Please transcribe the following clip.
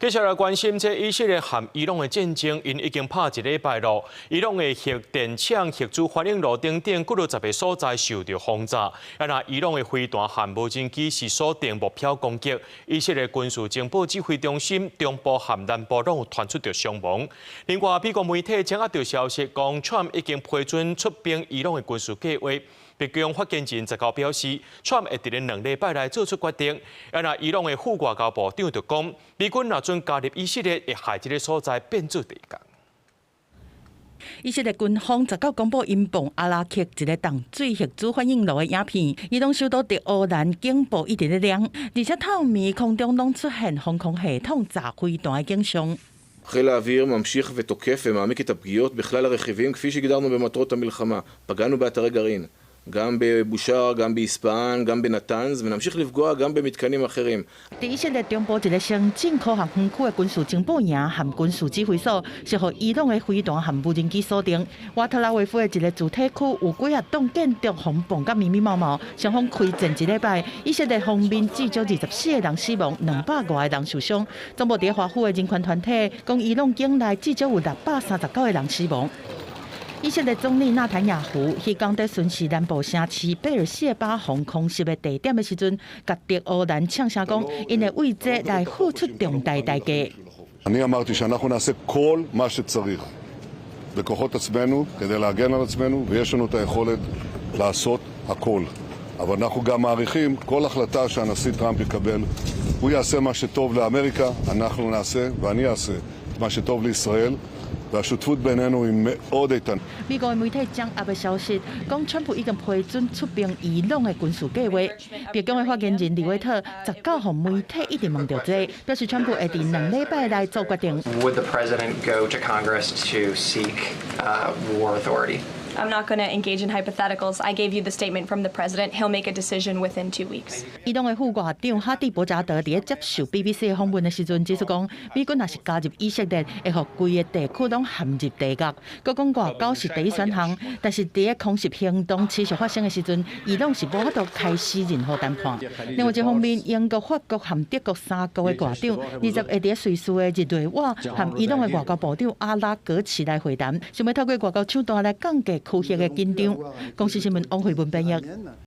繼續來關心這以色列和伊朗的戰爭，𪜶已經拍一禮拜囉。伊朗的核電廠、核子反應爐等等，幾落十个所在受著轟炸。啊，若伊朗的飛彈和無人機是鎖定目標攻擊，以色列軍事情報指揮中心中部和南部攏有傳出著傷亡。另外，美國媒體掌握著消息，講川普已經批准出兵伊朗的軍事計劃。白宮發言人十九表示，川普會佇咧2禮拜內做出決定。啊，若伊朗的副外交部長就講，美軍若準加入以色列，會害這个所在變做地獄。以色列軍方十九公布𪜶磅阿拉克一個淡水核子反應爐的影片，伊朗首都德黑蘭警報一直咧亮，而且透暝空中攏出現防空系統炸飛彈的景象。 חיל האוויר ממשיך ותוקף ומעמיק את הפגיעות בכלל הרכיבים כפי שהגדרנו במטרות המלחמה. פגענו באתרי גרעין, גם בבושהר, גם באספהאן, גם בנתנז, ונמשיך לפגוע גם במתקנים אחרים. 佇以色列中部一个先進科學園區的軍事情報營和軍事指揮所，是予伊朗的飛彈和無人機鎖定。外特拉維夫的一个住宅區有幾仔棟建築予磅甲密密麻麻。雙方開戰一禮拜，以色列方面至少24個人死亡，200外個人受傷。總部佇華府的人權團體講，伊朗境內至少有639個人死亡。以色列總理納坦雅胡彼工佇巡視南部城市貝爾謝巴防空襲的地點的時陣，共德黑蘭嗆聲講，𪜶會為這來付出重大代價。 אני אמרתי שאנחנו נעשה כל מה שצריך בכוחות עצמנו כדי להגן על עצמנו, ויש לנו את היכולת לעשות הכל. אבל אנחנו גם מעריכים כל החלטה שהנשיא טראמפ יקבל, הוא יעשה מה שטוב לאמריקה, אנחנו נעשה, ואני אעשה את מה שטוב לישראל. והשותפות בינינו היא מאוד איתנה. 美國媒體掌握的消息，講川普已經批准出兵伊朗的軍事計劃。白宮的發言人李維特十九予媒體一直問著這，表示川普會佇2禮拜內做決定。 Would the president go to Congress to seek war authority? I'm not going to engage in hypotheticals. I gave you the statement from the president. He'll make a decision within 2 weeks. 伊朗的副外長哈蒂博扎德佇咧接受 BBC 訪問的時陣指出講，美軍若是加入以色列，會予規个地區攏陷入地獄。閣講外交是第一選項，但是佇咧空襲行動持續發生的時陣，伊朗是無法度開始任何談判。另外一方面，英國、法國和德國三國的外長20會佇咧瑞士的日內瓦和伊朗的外交部長阿拉格齊來會談，想欲透過外交手段來降低區域的緊張。公視新聞王慧文編譯。